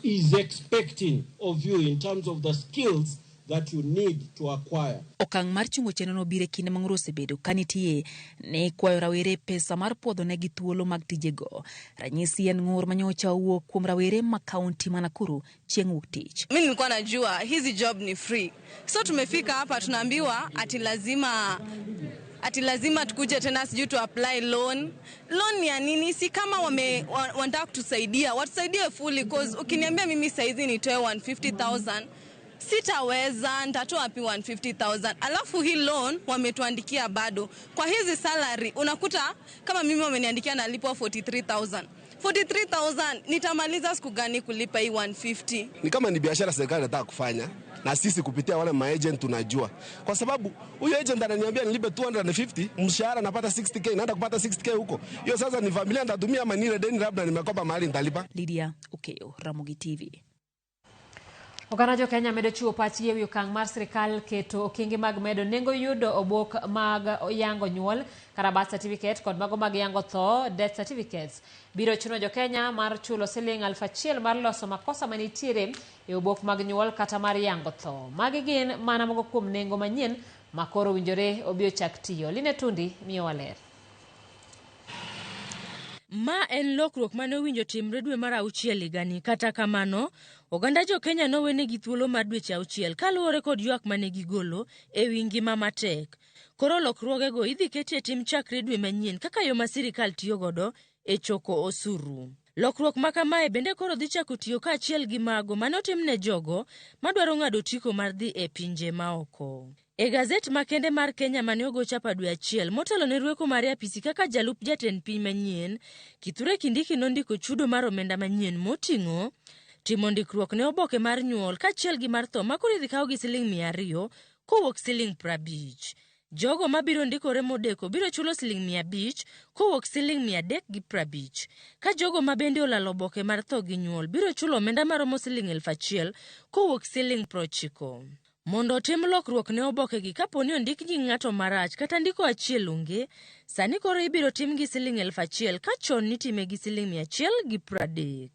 is expecting of you in terms of the skills that you need to acquire. Okang' mar chungo chenrono biro e kinde ma ng'ur osebedo ka nitie ne kwayo rawere pesa mar puodho negi thuolo mag tijego. Ranyisi en ng'ur manyocha owuok kuom rawere ma kaunti ma Nakuru chieng' wuok tich. Mimi nilikuwa najua hizi job ni free. So tumefika hapa tunaambiwa ati lazima tukuje tena sijui tu apply loan. Loan ya nini? Si kama wanataka kutusaidia, watusaidie fully, cause ukiniambia mimi saizi nitoe 150,000 sitaweza, nitatoa wapi 150,000? Alafu hii loan wametuandikia bado. Kwa hizi salary unakuta kama mimi wameniandikia nalipwa 43,000. 43,000 nitamaliza siku gani kulipa hii 150? Ni kama ni biashara serikali inataka kufanya na sisi kupitia wale maagent tunajua. Kwa sababu huyo agent ananiambia nilipe 250, mshahara napata 60k, naenda kupata 60k huko. Hiyo sasa ni familia nitatumia ama nile deni labda nimekopa mahali nitalipa. Lydia Okeyo, Ramogi TV. Oganda jo Kenya medo chiwo pachgi ewi okang' mar sirikal keto okenge mag medo nengo yudo obok mag yango nyuol kata birth certificate kod mago mag yango tho death certificates. Biro chuno jo Kenya mar chulo siling 1,000 mar loso makosa manitiere e obok mag nyuol kata mar yango tho. Magi gin mana moko kuom nengo manyien ma koro owinjore obi ochak tiyo. Line Tundi miyowa ler. Ma en lokruok mane owinjo timre dwe mar 6 higani. Kata kamano, oganda jo Kenya nowenegi thuolo mar dweche 6 kaluwore kod ywak mane gigolo ewi ngima matek. Koro lokruogego idhi keti e tim chakre dwe manyien kaka yo ma sirikal tiyo godo e choko osuru. Lokruok ma kamae bende koro dhi chako tiyo kaachiel gi mago mane otim ne jogo madwaro ng'ado otiko mar dhi e pinje maoko. E gazet makende mar Kenya mane ogo chapa dwe 1 motelo ne rweko mar apisi kaka jalup jatend piny manyien, Kithure Kindiki nondiko chudo mar omenda manyien moting'o timo ndikruok ne oboke mar nyuol kaachiel gi mar tho ma koro idhi kaw gi siling 200 kowuok siling 50. Jogo mabiro ndikore modeko biro chulo siling 500 kowuok siling 350. Ka jogo ma bende olalo oboke mar tho gi nyuol biro chulo omenda maromo siling 1,000 kowuok siling 90. Mondo otim lokruok ne obokegi kapo ni ondik nying ng'ato marach kata ndiko achiel onge, sani koro ibiro tim gi siling 1000 ka chon nitime gi siling 130.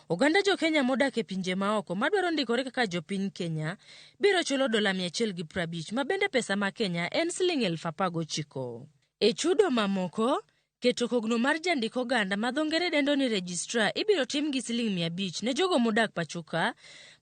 Oganda jo Kenya modak e pinje maoko madwaro ndikore kaka jopiny Kenya biro chulo dola 150 ma bende pesa ma Kenya en siling 19,000. E chudo mamoko, keto kogno mar jandik oganda ma dho ngere dendo ni registrar ibiro tim gi siling 500 ne jogo modak pachoka,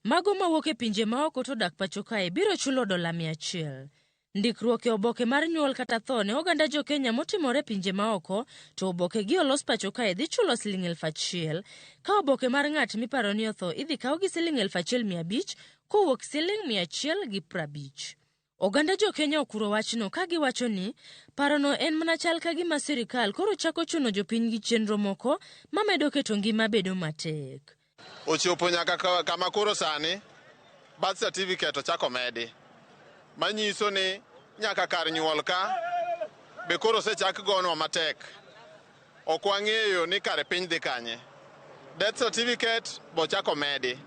mago mawuok e pinje maoko to odak pacho kae biro chulo dola 100. Ndikruok e oboke mar nyuol kata tho ne oganda jo Kenya motimore e pinje maoko to oboke gi olos pacho kae dhi chulo siling 1000, ka oboke mar ng'at miparo ni otho idhi kaw gi siling 1500 kowuok siling 150. Oganda jo Kenya okuro wachno ka giwacho ni parono en mana chal ka gima sirikal koro chako chuno jopiny gi chenro moko mamedo keto ngima bedo matek. Ochopo nyaka kama koro sani birth certificate ochako medi, manyiso ni nyaka kar nyuol ka be koro osechak gonwa matek. Ok wang'eyo ni kare piny dhi kanye. Death certificate be ochako medi.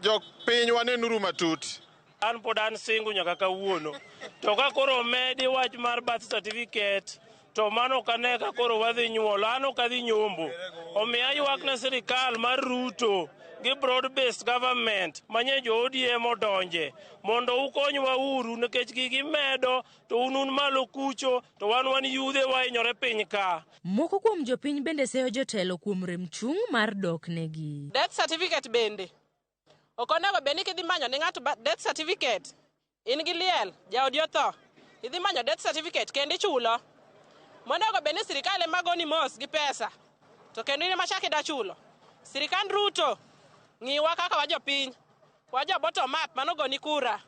Jopiny wanenuru matut. An pod an single nyaka kawuono. To ka koro omedi wach mar birth certificate, to mano ok ane ka koro wadhi nyuolo, an ok adhi nyombo. Omiyo aywak ne sirikal mar Ruto gi broad based government manye jo ODM odonje mondo ukonywa uru nikech gigi medo to un un malo kucho to wan wan yudhe wahinyore piny ka. Moko kuom jopiny bende seyo jotelo kuom rem chung' mar dok negi. Death certificate bende ok onego bed ni kidhi manyo ne ng'ato death certificate, in gi liel, jaodi otho, idhi manyo death certificate kendo ichulo. Monego bed ni sirikal ema goni mos gi pesa, to kendo in ema chak ida chulo. Sirikand Ruto, ng'iwa kaka wajopiny, wajo bottom up manogoni kura.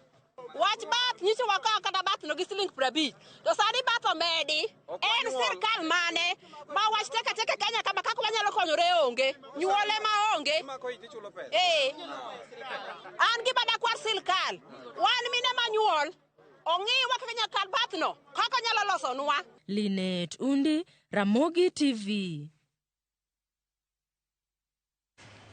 Wach bath nyiso wakawo kata bath no gi siling 50 to sani bath omedi. En sirkal mane ma wach tek ateka Kenya kama kaka wanyalo konyore onge, nyuole ma onge. An gima dakwar sirkal, wan mine manyuol, ong'iwa kaka nyaka bath no kaka onyalo losonwa. Linet Undi, Ramogi TV.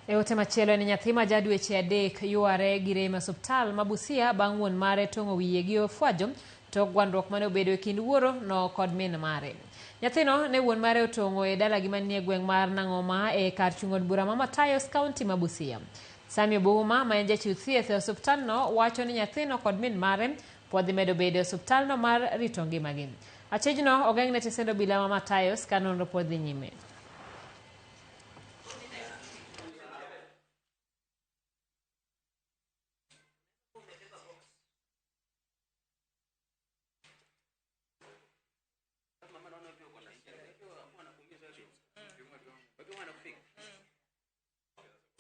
E ote machielo en nyathi ma ja dweche 3 yware gi rem e osuptal ma Busia bang' wuon mare tong'o wiye gi ofwajo tok gwandruok mane obedo e kind wuoro no kod min mare. Nyathino ne wuon mare otong'o e dalagi manie gweng' mar Nang'oma e kar chung' od bura ma Matayos, kaunti ma Busia. Sami Obuhuma ma en jachiw thieth e osuptalno wacho ni nyathino kod min mare pod dhi medo bedo e osuptalno mar rito ngimagi. Achijno ogeng'ne tesend obila ma Matayos ka nonro pod dhi nyime.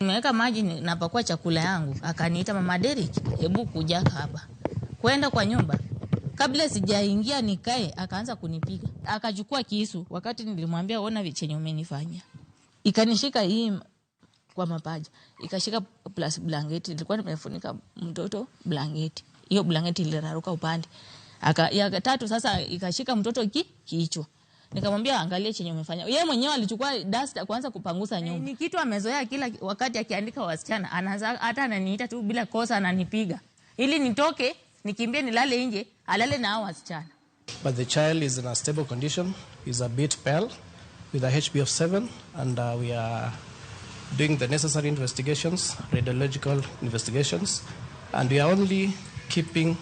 Nimeweka maji napakua chakula yangu, akaniita Mama Derrick, hebu kuja hapa. Kwenda kwa nyumba, kabla sijaingia nikae, akaanza kunipiga. Akachukua kisu, wakati nilimwambia ona chenye umenifanyia. Ikanishika hii kwa mapaja, ikashika plus blanketi, nilikuwa nimefunika mtoto blanketi. Hiyo blanketi iliraruka upande. Ya tatu sasa ikashika mtoto kichwa. Nikamwambia angalia chenye umefanya. Yeye mwenyewe alichukua duster kuanza kupangusa nyumba. Ni kitu amezoea kila wakati akiandika wasichana, anaanza hata ananiita tu bila kosa ananipiga. Ili nitoke, nikimbie nilale nje, alale na hao wasichana. But the child is in a stable condition, is a bit pale with a HB of 7, and we are doing the necessary investigations, radiological investigations, and we are only keeping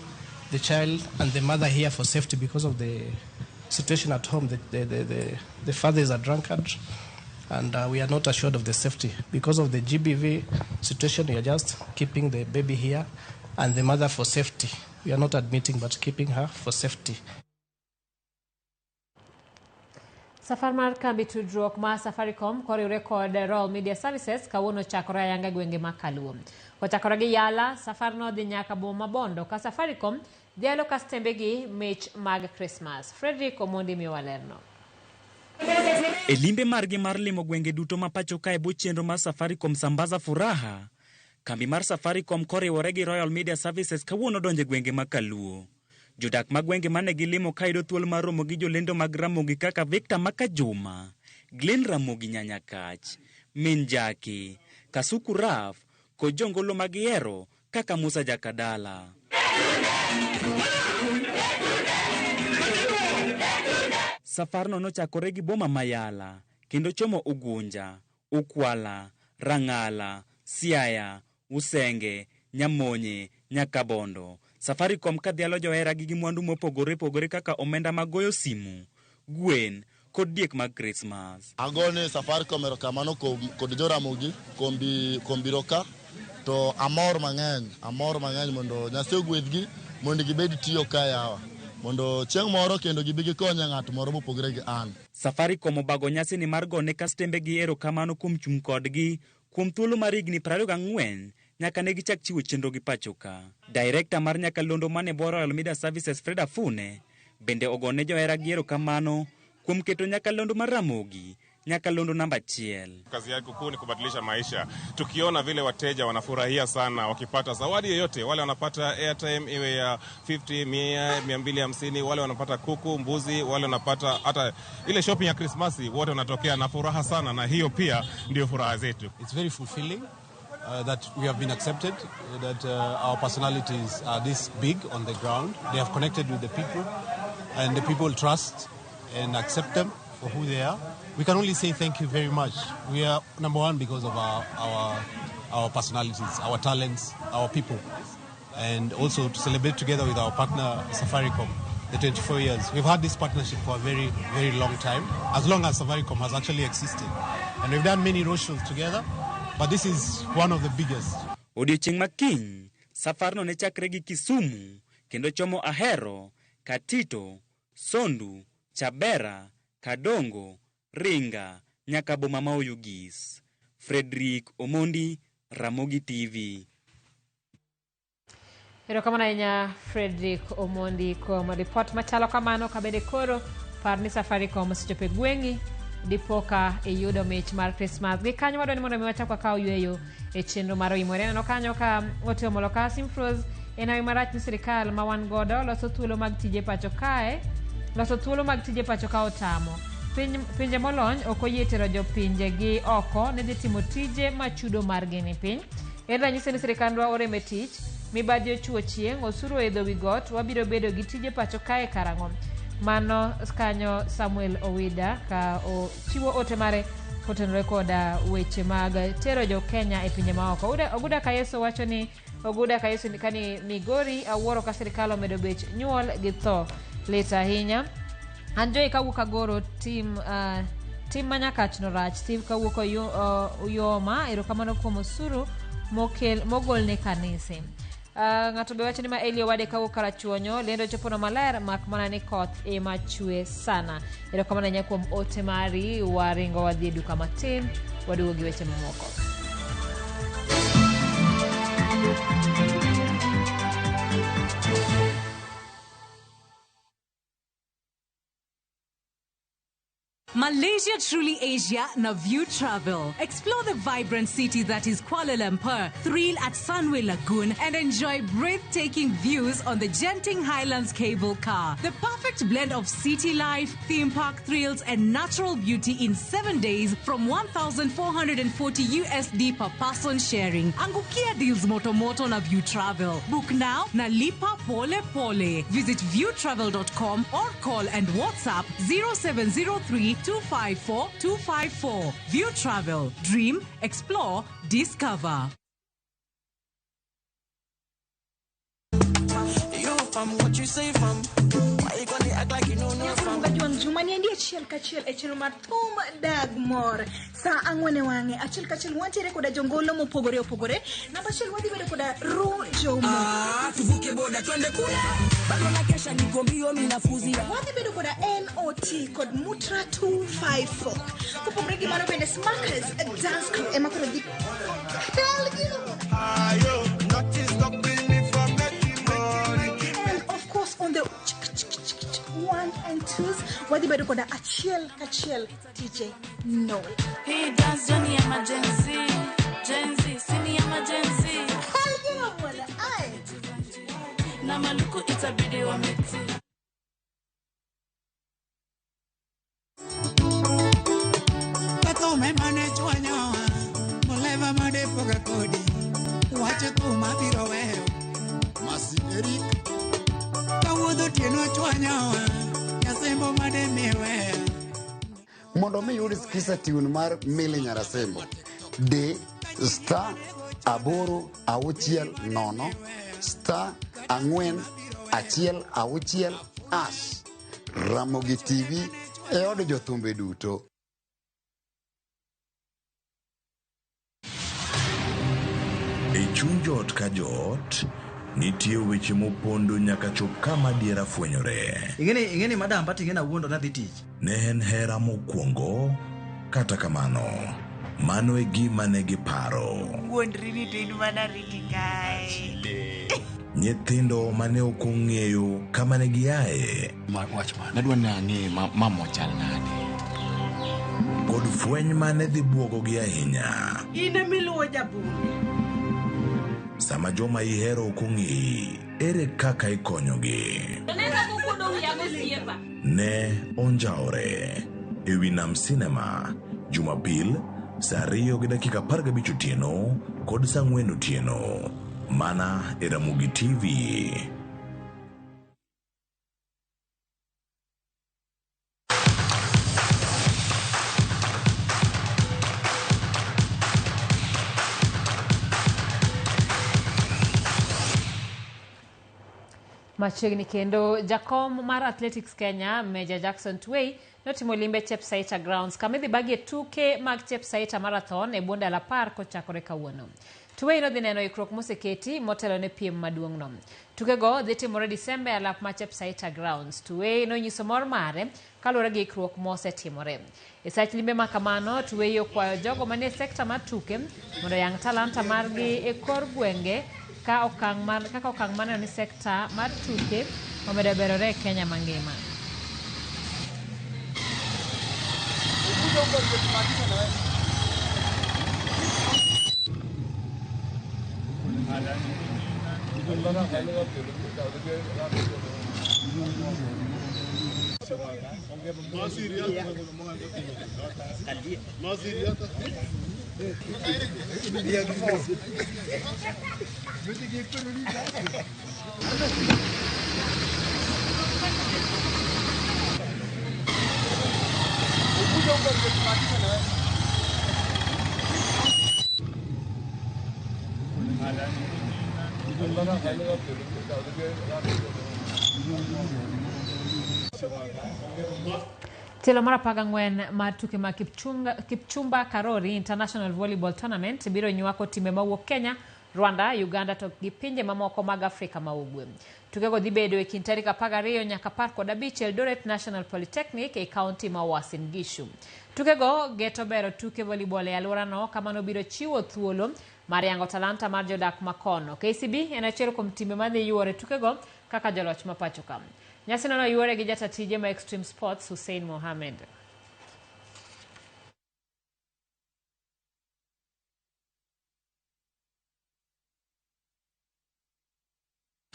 the child and the mother here for safety because of the situation at home. The father is a drunkard, and we are not assured of the safety. Because of the GBV situation, we are just keeping the baby here and the mother for safety. We are not admitting, but keeping her for safety. Safar mar kambi tudruok ma Safaricom koriwre kod Royal Media Services kawuono chakore ayanga gwenge ma Kaluo. Kochakore gi Yala, safar no dhi nyaka boma Bondo ka Safaricom dhialo kastembegi mich mag Christmas. Frederick Omondi miyowa lerno. E limbe margi mar limo gwenge duto ma pacho kae bwo chenro mar Safaricom Sambaza Furaha, kambi mar Safaricom koriwore gi Royal Media Services kawuono donjo e gwenge ma Kaluo. Jodak mag gwenge mane gilimo kayudo thuolo mar romo gi jolendo mag Ramogi kaka Victor Makajuma, Glenn Ramogi Nyanyakach, Min Jaki, Kasuku Raf kod jongolo magihero kaka Musa Jakadala. Safarno nochakore gi boma ma Yala kendo chomo Ugunja, Ukwala, Rang'ala, Siaya, Usenge, Nyamonye nyaka Bondo. Safaricom kadhialo joheragi gi mwandu mopogore opogore kaka omenda mag goyo simu, gwen kod diek mag Krismas. Agone Safaricom erokamano kod Joramogi kuom biro ka, to amor mang'eny mondo Nyasaye ogwedhgi mondo gibed tiyo ka yawa, mondo chieng' moro kendo gibi gikonye ng'at moro mopogore gi an. Safaricom obago nyasi ni mar gone kastembegi erokamano kuom chung' kodgi kuom thuolo mar higni 24 nyaka ne gichak chiwo chenro gi pacho ka. Director mar nyakalondo mane bwo Royal Media Services Fred Afune bende ogone joheragi erokamano kuom keto nyakalondo mar Ramogi nyakalondo namba 1. Kazi yako kuu ni kubadilisha maisha. Tukiona vile wateja wanafurahia sana wakipata zawadi yoyote, wale wanapata airtime iwe ya 50, 100, 250, wale wanapata kuku, mbuzi, wale wanapata hata ile shopping ya Krismasi, wote wanatokea na furaha sana, na hiyo pia ndio furaha zetu. It's very fulfilling that we have been accepted, that our personalities are this big on the ground. They have connected with the people, and the people trust and accept them for who they are. We can only say thank you very much. We are number one because of our personalities, our talents, our people, and also to celebrate together with our partner Safaricom, the 24 years. We've had this partnership for a very, very long time, as long as Safaricom has actually existed. And we've done many roadshows together, but this is one of the biggest. Odiochieng' ma kiny, safarno ne chakre gi Kisumu, kendo chomo Ahero, Katito, Sondu, Chabera, Kadongo, Ringa, nyaka boma ma Oyugis. Frederick Omondi, Ramogi TV. Erokamano ahinya Frederick Omondi kuom ripot machalo kamano. Kabende koro par ni Safaricom osechopo e gweng'i dipo ka iyudo mich mar Krismas. Gi kanyo wadwa ni mondo mi wachak wakaw yweyo e chenro mar Oimore. Aneno kanyo ka Otieno Moloka Simfros en hawi marach ni sirikal ma wan godo loso thuolo mag tije pacho kae, loso thuolo mag tije pacho ka otamo. Pinje molony ok oyie tero jopinjegi oko ne dhi timo tije ma chudo margi ni piny. En ranyisi ni sirikandwa orem e tich, mibadhi ochuo chieng', osuru oidho wi got, wabiro bedo gi tije pacho kae karang'o? Mano kanyo Samuel Owida ka ochiwo ote mare kotenore koda weche mag tero jo Kenya e pinje maoko. Oguda Kayeso wacho ni Oguda Kayeso kani Migori awuoro ka sirikal omedo bech nyuol gi tho lit ahinya. Anjoy kawuok Agoro tim manyakach no rach. Steve kawuok Uyoma erokamano kuom osuru mogol ne kanise. Ng'ato be wacho ni ma Elio Wade kawuok Karachuonyo lendo chopono maler mak mana ni koth ema chwe sana. Erokamano ahinya kuom ote mari. Waringo wadhi e duka matin waduogo gi weche mamoko. Malaysia Truly Asia na View Travel. Explore the vibrant city that is Kuala Lumpur, thrill at Sunway Lagoon, and enjoy breathtaking views on the Genting Highlands cable car. The perfect blend of city life, theme park thrills, and natural beauty in 7 days from 1,440 USD per person sharing. Angukia deals moto moto na View Travel. Book now na lipa pole pole. Visit viewtravel.com or call and WhatsApp 0703 254 254. View Travel. Dream, explore, discover. You fam, what you say fam? Why you gonna act like you know no fam? Juma niendie achiel kachiel e chenro mar thum dag mor sa ang'wen e wang'e achiel kachiel wantiere koda jongolo mopogore opogore. Namba achiel wadhi bedo koda Ru Jomo. Tuvuke boda twende kule bado na kesha niko mbio mimi nafuzia. Wadhi bedo koda NOT kod Mutra 254. Kopogore gi mano bende Smackers Dance Crew ema koro dhi Ayo, nothing stopping me from making money. And of course on the 1 and 2s wadhi bedo koda achiel kachiel DJ Noel. He dance Johnny emergency, Gen Z, sini emergency. Na maluku itabidi wameti. Kato me mane chwanyo, moleva made poga kodi, wacho tu mabiro wewe. Derek Kawuodho otieno chwanyawa Nyasembo made miweya Mondo mi iyud Skiza tune mar Milly Nyarasembo, di star aboro auchiel nono star ang'wen achiel auchiel ash. Ramogi TV e od jothumbe duto. E chuny joot ka joot, nitie weche mopondo nyaka chop kama adiera fwenyore. Ing'eni ing'eni madam but ing'eni awuondo nadhi tich. Ne en hera mokwongo, kata kamano, mano e gima ne giparo. Wuondri ni to in mana riti kae. Nyithindo ma ne ok ong'eyo kama ne giaye. Wach ma nadwa ni ang'e mama ochal nade. Kod fweny ma ne dhi bwogogi ahinya. In emiluwo jabunge. Sama joma ihero ok ong'eyi, ere kaka ikonyogi? Ne onjawre e wi Nam Cinema, Jumapil, saa 2:15 otieno kod saa 4 otieno. Mana e Ramogi TV. Machiegni kendo jakom mar Athletics Kenya Major Jackson Tuwei notimo limbe Chepsaita Grounds kama idhi bagie tuke mag Chepsaita Marathon e bwo ndalo 10 kochakore kawuono. Tuwei nodhi neno ikruok moseketi motelo ne piem maduong'no. Tukego dhi timore Disemba e alap ma Chepsaita Grounds. Tuwei nonyiso mor mare kaluwore gi ikruok mosetimore. E sach limbe ma kamano, Tuwei okwayo jogo manie sekta mar tuke mondo oyang talanta margi e kor gwenge ka okang' mar, kaka okang' mar neno ni sekta mar tuke omedo berore e Kenya mangima. Tielo mar 14 mar tuke mag Kipchumba Karori International Volleyball Tournament biro nywako timbe mawuok Kenya, Rwanda, Uganda to gi pinje mamoko mag Afrika ma Ugwe. Tukego dhi bedo e kind tarik 12 nyaka 15 Eldoret National Polytechnic e kaunti ma Uasin Gishu. Tukego geto bero tuke volleyball e alworano kamano biro chiwo thuolo mar yango talanta mar jodak makono. KCB en achiel kuom timbe madhi yuore tukego kaka joloch ma pacho ka. Nyasino noyuore gi jata tije ma Extreme Sports Hussein Mohamed.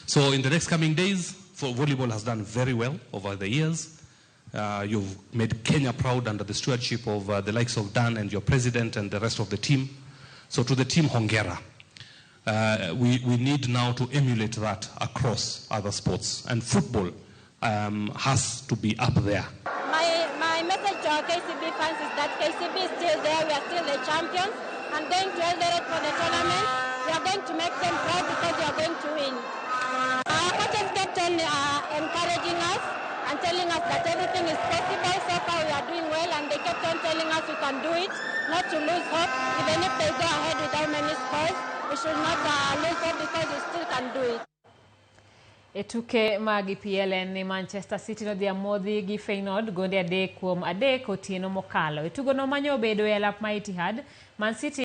So in the next coming days, for volleyball has done very well over the years. You've made Kenya proud under the stewardship of the likes of Dan and your president and the rest of the team. So to the team, hongera. We need now to emulate that across other sports, and football has to be up there. My message to our KCB fans is that KCB is still there, we are still the champions, and going to Eldoret for the tournament. We are going to make them proud because we are going to win. Our coaches kept on encouraging us and telling us that everything is possible. So far we are doing well, and they kept on telling us we can do it, not to lose hope. Even if they go ahead without many scores, we should not lose hope because we still can do it. E tuke mag EPL en ni Manchester City nodhi amodhi gi Feyenoord gonde 3-3 otieno mokalo. E tugono manyo obedo e alap ma Etihad, Man City